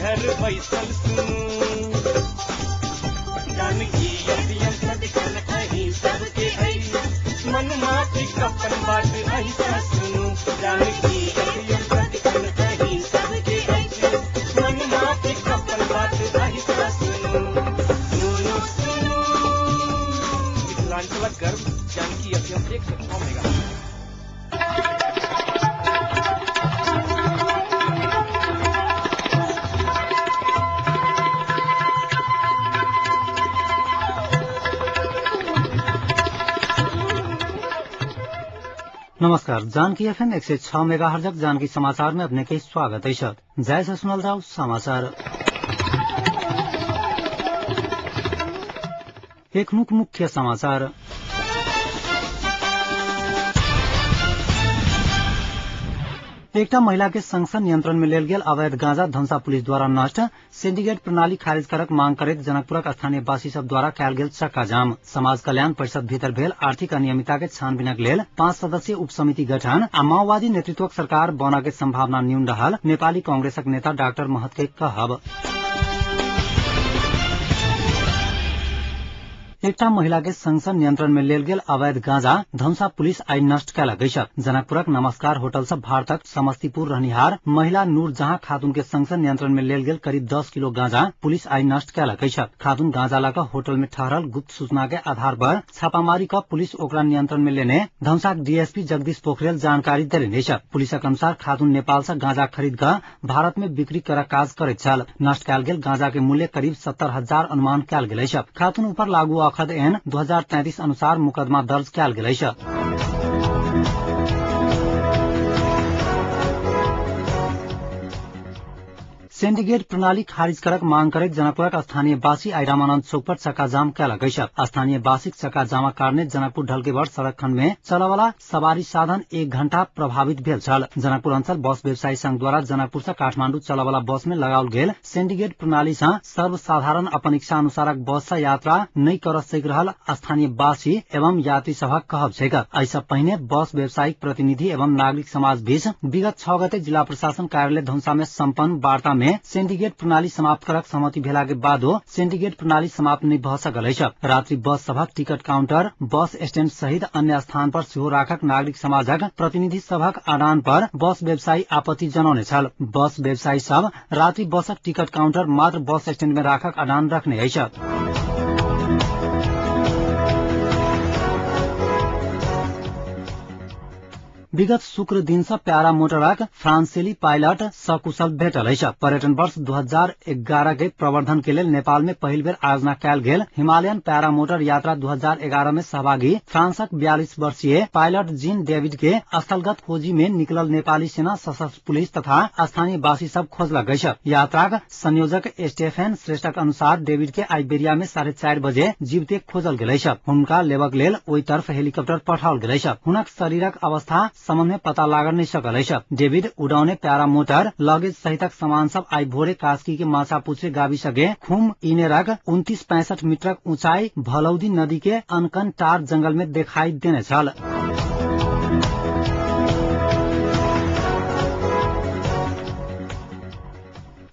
घर बैसल सुनू। जानकी एफएम सदिखन अहीं सबके अछि, मनमाफिक अपन बात अहीं सँ सुनू। जानकी एफएम सदिखन अहीं सबके अछि, मनमाफिक अपन बात अहीं सँ सुनू। सुनू सुनू मिथिलांचलक गर्व जानकी एफएम 106 मेगा। नमस्कार, जानकी एफएम 106 मेगाहर्जक जानकी समाचार में अपने के स्वागत है। जय से सुनल जाओ समाचार। एक मुख्य समाचार। एकटा महिला के संगसंग नियंत्रण में लेल गेल अवैध गांजा धनसा पुलिस द्वारा नष्ट। सिंडिकेट प्रणाली खारिज करक मांग करैत जनकपुरक स्थानीय वासी सब द्वारा कयल गेल चक्का जाम। समाज कल्याण परिषद भीतर भेल आर्थिक अनियमितता के छानबीनक लेल 5 सदस्यीय उप समिति गठन आ माओवादी नेतृत्वक सरकार बनऽ के संभावना न्यून रहल नेपाली कांग्रेसक नेता डाक्टर महत के कहब। एकटा महिला के संगसंग नियंत्रण में लेल गेल अवैध गांजा धनसा पुलिस आई नष्ट कयलक अछि। जनकपुरक नमस्कार होटल से भारतक समस्तीपुर रहनिहार महिला नूरजहां खातून के संगसंग नियंत्रण में लेल गेल करीब 10 किलो गांजा पुलिस आई नष्ट कयलक अछि। खातून गांजा लऽ कऽ होटल में ठहरल गुप्त सूचना के आधार पर छापामारी कऽ पुलिस ओकरा नियंत्रण में लेने धनसाक डीएसपी जगदीश पोखरेल जानकारी देलनि अछि। पुलिसक अनुसार खातून नेपाल से गांजा खरीद कऽ भारत में बिक्री करक काज करैत छल। नष्ट कयल गेल गांजा के मूल्य करीब 70,000 अनुमान कयल गेल अछि। खातून ऊपर लागू अखद एन 2033 अनुसार मुकदमा दर्ज कयल गेल अछि। सिंडिकेट प्रणाली खारिज करक मांग करैत जनकपुरक स्थानीय वासी आई रामानंद चौक पर चक्काजाम कयलक अछि। स्थानीय वासीक चक्काजामक कारणे जनकपुर ढलकेबर सड़क खंड में चलवला सवारी साधन 1 घंटा प्रभावित भेल छल। जनकपुर अंचल बस व्यवसायी संघ द्वारा जनकपुर से काठमांडू चलवला बस में लगाओल गेल सिंडिकेट प्रणाली से सर्वसाधारण अपन इच्छा अनुसारक बस से यात्रा नहि कर सकि रहल स्थानीय वासी एवं यात्री सभक कहब छैक। एहि पहिने बस व्यवसायिक प्रतिनिधि एवं नागरिक समाज बीच विगत 6 गते जिला प्रशासन कार्यालय धनुषा में सम्पन्न वार्ता में सिंडिकेट प्रणाली समाप्त करक सहमति भेला के बादो सिंडिकेट प्रणाली समाप्त नहि भऽ सकल अछि। रात्रि बस सभक टिकट काउंटर, बस स्टैंड सहित अन्य स्थान पर सेहो राखक नागरिक समाजक प्रतिनिधि सभक आडान पर बस व्यवसायी आपत्ति जनौने छल। बस व्यवसायी सब रात्रि बसक टिकट काउंटर मात्र बस स्टैंड में राखक आडान रखने अछि। विगत शुक्र दिन से प्यारा मोटरक फ्रांसेली पायलट सकुशल भेटल अछि। पर्यटन वर्ष 2011 के प्रवर्धन के लेल नेपाल में पहिल बेर आयोजना कयल गेल हिमालयन प्यारा मोटर यात्रा 2011 में सहभागी फ्रांसक 42 वर्षीय पायलट जीन डेविड के स्थलगत खोजी में निकलल नेपाली सेना, सशस्त्र पुलिस तथा स्थानीय वासी सब खोजलक अछि। यात्राक संयोजक स्टेफेन श्रेष्ठक अनुसार डेविड के आइबेरिया में 4:30 बजे जीविते खोजल गेल अछि। हुनका लेबक लेल ओहि तरफ हेलीकॉप्टर पठाओल गेल अछि। हुनक शरीरक अवस्था सम्बन्ध में पता लागल नहीं सकल अछि। डेविड उडौने प्यारा मोटर लगेज सहितक सामान सब आई भोरे कास्की के माछापुछे गावी सके खुम इनेरक 2965 मीटरक ऊंचाई भलौदी नदी के अनकन टार जंगल में देखाई देने छल।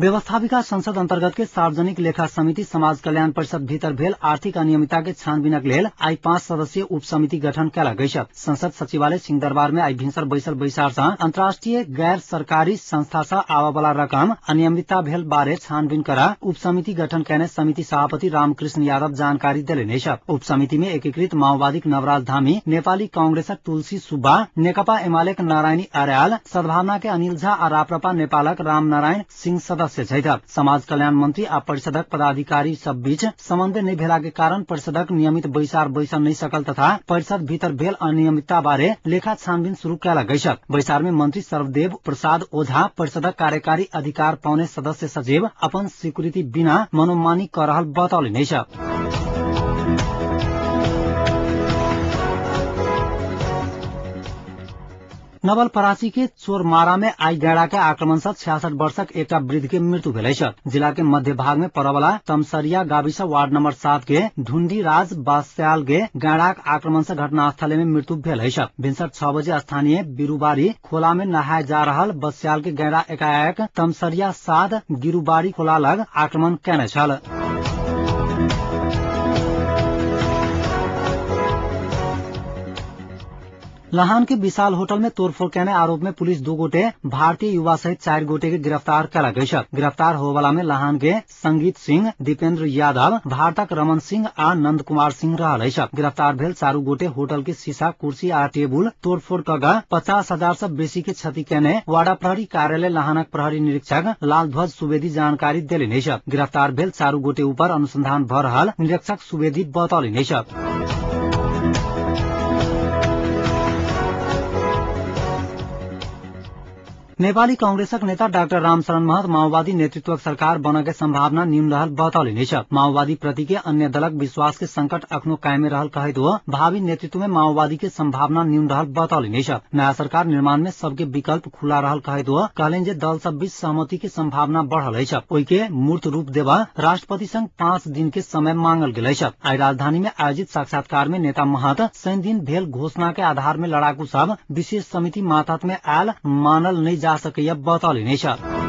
व्यवस्थापिका संसद अंतर्गत के सार्वजनिक लेखा समिति समाज कल्याण परिषद भीतर भेल आर्थिक अनियमितता के छानबीनक लेल आई 5 सदस्यीय उप समिति गठन कयलक अछि। संसद सचिवालय सिंहदरबार में आई भिनसर बैसल बैसार से अंतर्राष्ट्रीय गैर सरकारी संस्था से आबयवला रकम अनियमितता भेल बारे छानबीन करा उप समिति गठन कयने समिति सभापति रामकृष्ण यादव जानकारी देलनि अछि। उप समिति में एकीकृत माओवादीक नवराज धामी, नेपाली कांग्रेसक तुलसी सुब्बा, नेकपा एमालेक नारायणी अर्याल, सद्भावना के अनिल झा आ राप्रपा नेपालक रामनारायण सिंह सदस्य छथि। समाज कल्याण मंत्री आ परिषदक पदाधिकारी सब बीच समन्वय नहि भेला के कारण परिषदक नियमित बैसार बैसल नहि सकल तथा परिषद भीतर भेल अनियमितता बारे लेखा छानबीन शुरू कयलक अछि। बैसार में मंत्री सर्वदेव प्रसाद ओझा परिषदक कार्यकारी अधिकार पाउने सदस्य सचिव अपन स्वीकृति बिना मनोमानी कऽ रहल बतौलनि अछि। नवलपरासी के चोरमारा में आई गैड़ा के आक्रमण से 66 वर्षक एकटा वृद्ध के मृत्यु भेल अछि। जिला के मध्य भाग में पड़वला तमसरिया गाविस वार्ड नंबर 7 के ढुंडी राज बास्याल के गैड़ाक आक्रमण से घटनास्थल में मृत्यु भेल अछि। भिनसर 6 बजे स्थानीय बिरुबारी खोला में नहाय जा रहल बस्याल के गैड़ा एकाएक तमसरिया 7 गिरुबारी खोला लग आक्रमण केने छल। लहान के विशाल होटल में तोड़फोड़ केने आरोप में पुलिस 2 गोटे भारतीय युवा सहित 4 गोटे के गिरफ्तार कयलक अछि। गिरफ्तार होवला में लहान के संगीत सिंह, दीपेंद्र यादव, भारतक रमन सिंह आ नंद कुमार सिंह रहल अछि। गिरफ्तार भेल 4 गोटे होटल के शीशा, कुर्सी आ टेबुल तोड़फोड़ कऽ 50,000 से बेसी के क्षति केने वाडा प्रहरी कार्यालय लहानक प्रहरी निरीक्षक लालध्वज सुवेदी जानकारी देलनि अछि। गिरफ्तार भेल 4 गोटे ऊपर अनुसंधान भऽ रहल निरीक्षक सुवेदी बतौलनि अछि। नेपाली कांग्रेसक नेता डाक्टर रामशरण महत माओवादी नेतृत्वक सरकार बनय के संभावना न्यून रहल बतौलनि अछि। माओवादी प्रति के अन्य दलक विश्वास के संकट अखनो कायमे रहल कहैत ओ भावी नेतृत्व में माओवादी के संभावना न्यून रहल बतौलनि अछि। नया सरकार निर्माण में सबके विकल्प खुला रहल कहैत ओ कहलनि जे दल सब बीच सहमति के संभावना बढ़ल अछि। ओहि के मूर्त रूप देबा राष्ट्रपति संग 5 दिन के समय मांगल गेल अछि। आइ राजधानी में आयोजित साक्षात्कार में नेता महत शनि दिन भेल घोषणा के आधार में लड़ाकू सब विशेष समिति मातहत में आयल मानल नहीं जा सकैया बतौलनि अछि।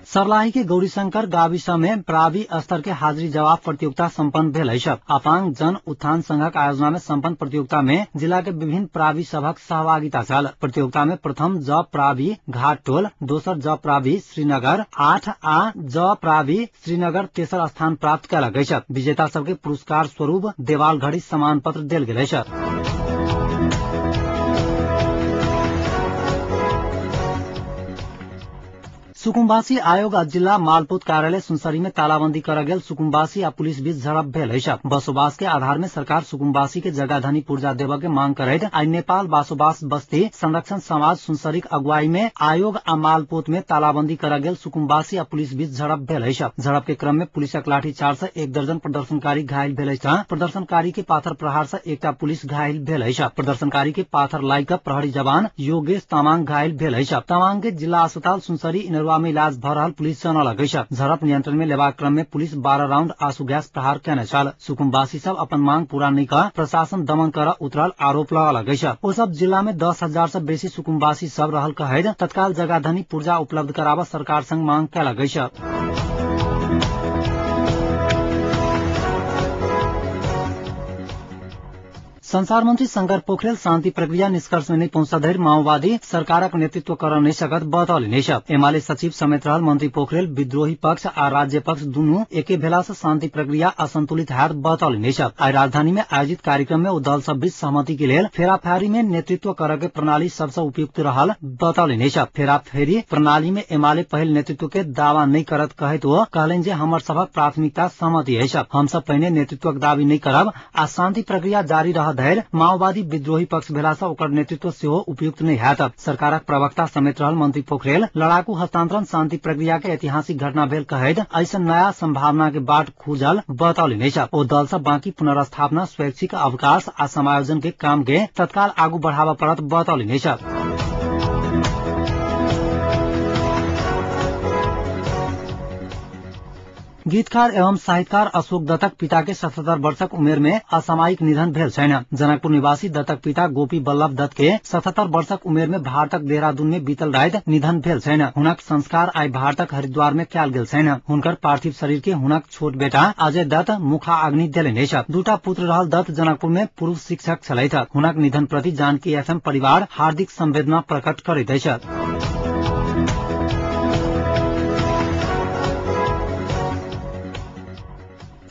सर्लाही के गौरीशंकर गाविस में प्रावी स्तर के हाजिरी जवाब प्रतियोगिता संपन्न भेल अछि। अपांग जन उत्थान संघक आयोजना में संपन्न प्रतियोगिता में जिला के विभिन्न प्रावी सभक सहभागिता छल। प्रतियोगिता में प्रथम ज प्रावी घाट टोल, दोसर ज प्रावी श्रीनगर 8 आ ज प्रावी श्रीनगर तेसर स्थान प्राप्त कयलक अछि। विजेता सबके पुरस्कार स्वरूप देवाल घड़ी सम्मान पत्र देल गेल अछि। सुकुम्बासी आयोग आ जिल्ला मालपोत कार्यालय सुनसरी में तालाबंदी कर गेल सुकुम्बासी आ पुलिस बीच झड़प भेल अछि। बसोबास के आधार में सरकार सुकुम्बासी के जगह पुर्जा देबय के मांग करैत आइ नेपाल बासोबास बस्ती संरक्षण समाज सुनसरीक अगुवाई में आयोग आ मालपोत में तालाबंदी कर गेल सुकुम्बासी आ पुलिस बीच झड़प भेल अछि। झड़प के क्रम में पुलिसक लाठीचार्ज से 1 दर्जन प्रदर्शनकारी घायल भेल अछि। प्रदर्शनकारी के पाथर प्रहार से एकटा पुलिस घायल भेल अछि। प्रदर्शनकारी के पाथर लागि कऽ प्रहरी जवान योगेश तामाङ घायल भेल अछि। तामाङ के जिल्ला अस्पताल सुनसरी इनरुवा में इलाज भऽ रहल पुलिस जनौलक अछि। झड़प नियंत्रण में लेबाक क्रम में पुलिस 12 राउंड आंसू गैस प्रहार केने छल। सुकुम्बासी सब अपन मांग पूरा नहि कऽ प्रशासन दमन कर उतरल आरोप लगौलक अछि। ओ सब जिला में 10,000 से बेसी सुकुम्बासी सब रहल कहैत तत्काल जगह पुर्जा उपलब्ध कराबऽ सरकार संग मांग कयलक अछि। संचार मंत्री शंकर पोखरेल शान्ति प्रक्रिया निष्कर्ष में नहीं पहुंचा धरि माओवादी सरकारक नेतृत्व कर नहीं सकत बतौलनि अछि। एमाले सचिव समेत रहल मंत्री पोखरेल विद्रोही पक्ष आ राज्य पक्ष दुनू एके भेला से शान्ति प्रक्रिया असंतुलित हैत बतौलनि अछि। आइ राजधानी में आयोजित कार्यक्रम में ओ दल सब बीच सहमति के लेल फेराफेरी में नेतृत्व कर के प्रणाली सबसे उपयुक्त रहल बतौलनि अछि। फेराफेरी प्रणाली में एमाले पहिल नेतृत्व के दावा नहीं करत कहैत ओ कहलनि जे हमर सभक प्राथमिकता सहमति अछि। हमसब पहिने नेतृत्वक दावी नहीं करब आ शान्ति प्रक्रिया जारी रहत धरि माओवादी विद्रोही पक्ष भेला से ओकर नेतृत्व सेहो उपयुक्त नहीं हैत। सरकारक प्रवक्ता समेत रहल मंत्री पोखरेल लड़ाकू हस्तांतरण शांति प्रक्रिया के ऐतिहासिक घटना भेल कहैत ऐसा नया संभावना के बाट खुजल बतौलनि अछि। ओ दल सब बाकी पुनर्स्थापना, स्वैच्छिक अवकाश आ समायोजन के काम के तत्काल आगू बढ़ाबऽ पड़त बतौलनि अछि। गीतकार एवं साहित्यकार अशोक दत्तक पिता के 77 वर्षक उमेर में असामयिक निधन भेल छैन। जनकपुर निवासी दत्तक पिता गोपी बल्लभ दत्त के 77 वर्षक उमेर में भारतक देहरादून में बीतल राति निधन भेल छैन। हुनक संस्कार आइ भारतक हरिद्वार में कयल गेल छैन। हुनकर पार्थिव शरीर के हुनक छोट बेटा अजय दत्त मुखाग्नि देलनि अछि। दूटा पुत्र रहल दत्त जनकपुर में पूर्व शिक्षक छलथि। हुनक निधन प्रति जानकी एफएम परिवार हार्दिक संवेदना प्रकट करैत अछि।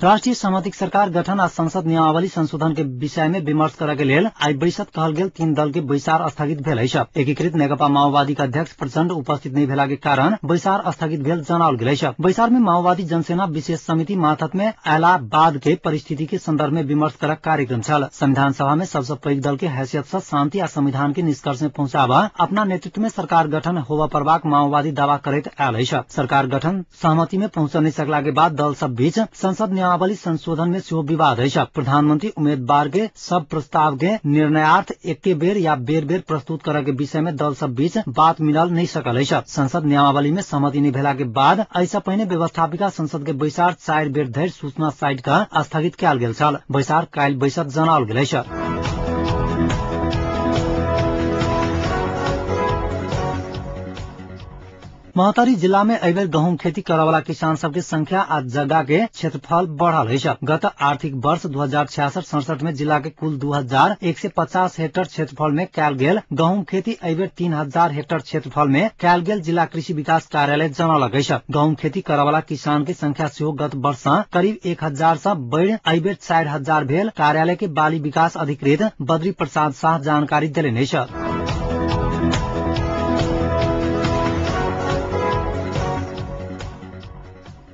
राष्ट्रीय सहमतिक सरकार गठन आ संसद नियमावली संशोधन के विषय में विमर्श करय के लेल आइ बैसक कहल गेल 3 दल के बैसार स्थगित भेल अछि। एकीकृत नेकपा माओवादी के अध्यक्ष प्रचण्ड उपस्थित नहीं भेला के कारण बैसार स्थगित भेल जनाओल गेल अछि। बैसार में माओवादी जनसेना विशेष समिति मातहत में अयला बाद के परिस्थिति के संदर्भ में विमर्श करक कार्यक्रम छल। संविधान सभा में सबसे पैघ दल के हैसियत से शांति आ संविधान के निष्कर्ष में पहुंचाबा अपना नेतृत्व में सरकार गठन होबय पड़बाक माओवादी दावा करैत आयल अछि। सरकार गठन सहमति में पहुंच नहीं सकला के बाद दल सब बीच संसद नियमावली संशोधन में सेहो विवाद अछि। प्रधानमंत्री उम्मीदवार के सब प्रस्ताव के निर्णयार्थ एके बेर या बेर बेर प्रस्तुत करय के विषय में दल सब बीच बात मिलल नहीं सकल अछि। संसद नियमावली में सहमति नहीं भेला के बाद एहिसँ पहिने व्यवस्थापिका संसद के बैसार 4 बेर धरि सूचना साइट का स्थगित कयल गेल छल। बैसार काल्हि बैसत जनाओल गेल अछि। महोत्तरी जिला में एहिबेर गहूम खेती करवला किसान सबके संख्या आ जगह के क्षेत्रफल बढ़ल अछि। गत आर्थिक वर्ष 2066-67 में जिला के कुल 2150 हेक्टर क्षेत्रफल में कयल गेल गहूम खेती एहिबेर 3000 हेक्टर क्षेत्रफल में कयल गेल जिला कृषि विकास कार्यालय जनौलक अछि। गहूम खेती करवला किसान के संख्या सेहो गत वर्ष करीब 1000 सँ बढ़ि एहिबेर 4000 भेल कार्यालय के बाली विकास अधिकृत बद्री प्रसाद शाह जानकारी देलनि अछि।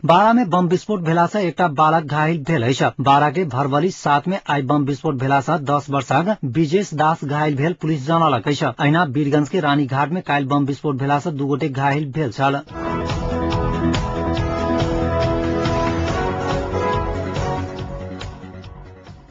बारा में बम विस्फोट भेला से एकटा बालक घायल भेल अछि। बारा के भरवली 7 में आई बम विस्फोट भेला से 10 वर्षक विजेश दास घायल भेल पुलिस जनौलक अछि। अहिना वीरगंज के रानीघाट में काल्हि बम विस्फोट भेला से 2 गोटे घायल भेल छल।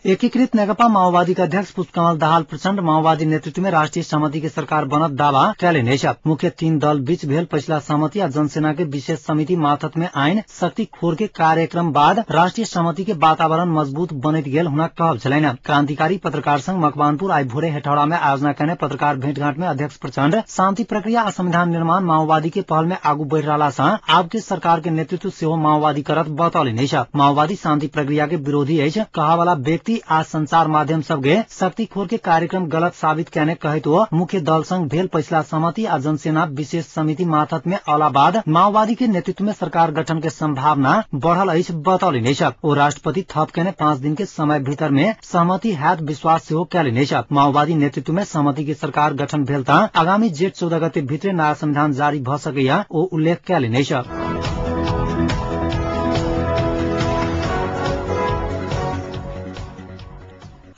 एकीकृत नेकपा माओवादी के अध्यक्ष पुष्पकमल दाहाल प्रचण्ड माओवादी नेतृत्व में राष्ट्रीय सहमति के सरकार बनत दावा कयलनि अछि। मुख्य 3 दल बीच भेल पछिला सहमति आ जनसेना के विशेष समिति माथत में आइन शक्ति खोर के कार्यक्रम बाद राष्ट्रीय सहमति के वातावरण मजबूत बनैत गेल हुनक कहब छलनि। क्रांतिकारी पत्रकार संघ मकवानपुर आई भोरे हेठौड़ा में आयोजना कयने पत्रकार भेंटघाट में अध्यक्ष प्रचण्ड शांति प्रक्रिया आ संविधान निर्माण माओवादी के पहल में आगू बढ़ि रहला सँ आब के सरकार के नेतृत्व सेहो माओवादी करत बतौलनि अछि। माओवादी शांति प्रक्रिया के विरोधी अछि कहावाला व्यक्ति आ संचार माध्यम सबके शक्ति खोर के कार्यक्रम गलत साबित कयने कहैत ओ मुख्य दल संग भेल पछिला सहमति आ जनसेना विशेष समिति माथत में अला बाद माओवादी के नेतृत्व में सरकार गठन के संभावना बढ़ल अछि बतौलनि अछि। ओ राष्ट्रपति थप कयने 5 दिन के समय भीतर में सहमति हैत विश्वास सेहो कयलनि अछि। माओवादी नेतृत्व में सहमति के सरकार गठन भेल त आगामी जेठ 14 गते भीतरे नयाँ संविधान जारी भ सकैया ओ उल्लेख कयलनि अछि।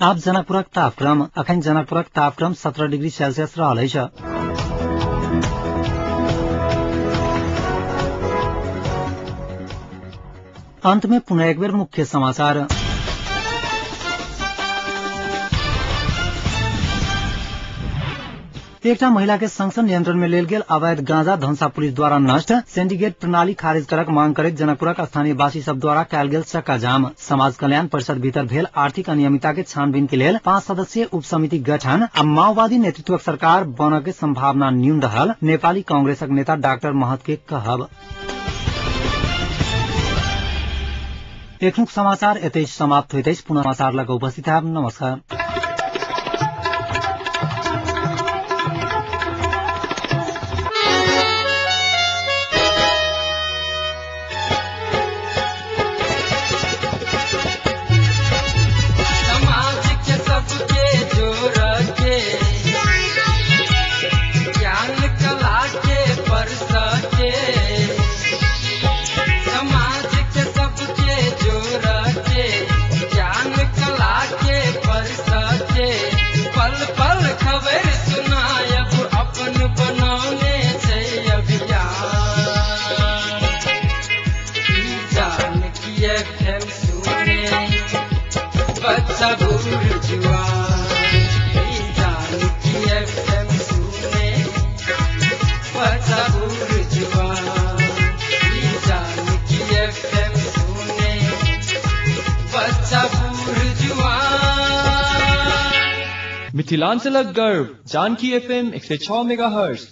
आप जनकपुरक तापक्रम। अखन जनकपुरक तापक्रम 17 डिग्री सेल्सियस रहल अछि। अंत में पुनः एक बेर मुख्य समाचार। एकटा महिला के संग नियंत्रण में लेल गेल अवैध गांजा धनसा पुलिस द्वारा नष्ट। सिंडिकेट प्रणाली खारिज करक मांग करैत जनकपुरक स्थानीय वासी सब द्वारा कयल गेल चक्का जाम। समाज कल्याण परिषद भीतर भेल आर्थिक अनियमितता के छानबीन के लेल 5 सदस्यीय उप समिति गठन आ माओवादी नेतृत्वक सरकार बनय के संभावना न्यून रहल नेपाली कांग्रेसक नेता डाक्टर महत के कहब। एखनुक समाचार एतै समाप्त होइत अछि। पुनः समाचार लग उपस्थित हैब। नमस्कार। मिथिलांचलक गर्व जानकी एफएम 106 मेगाहर्ट्ज।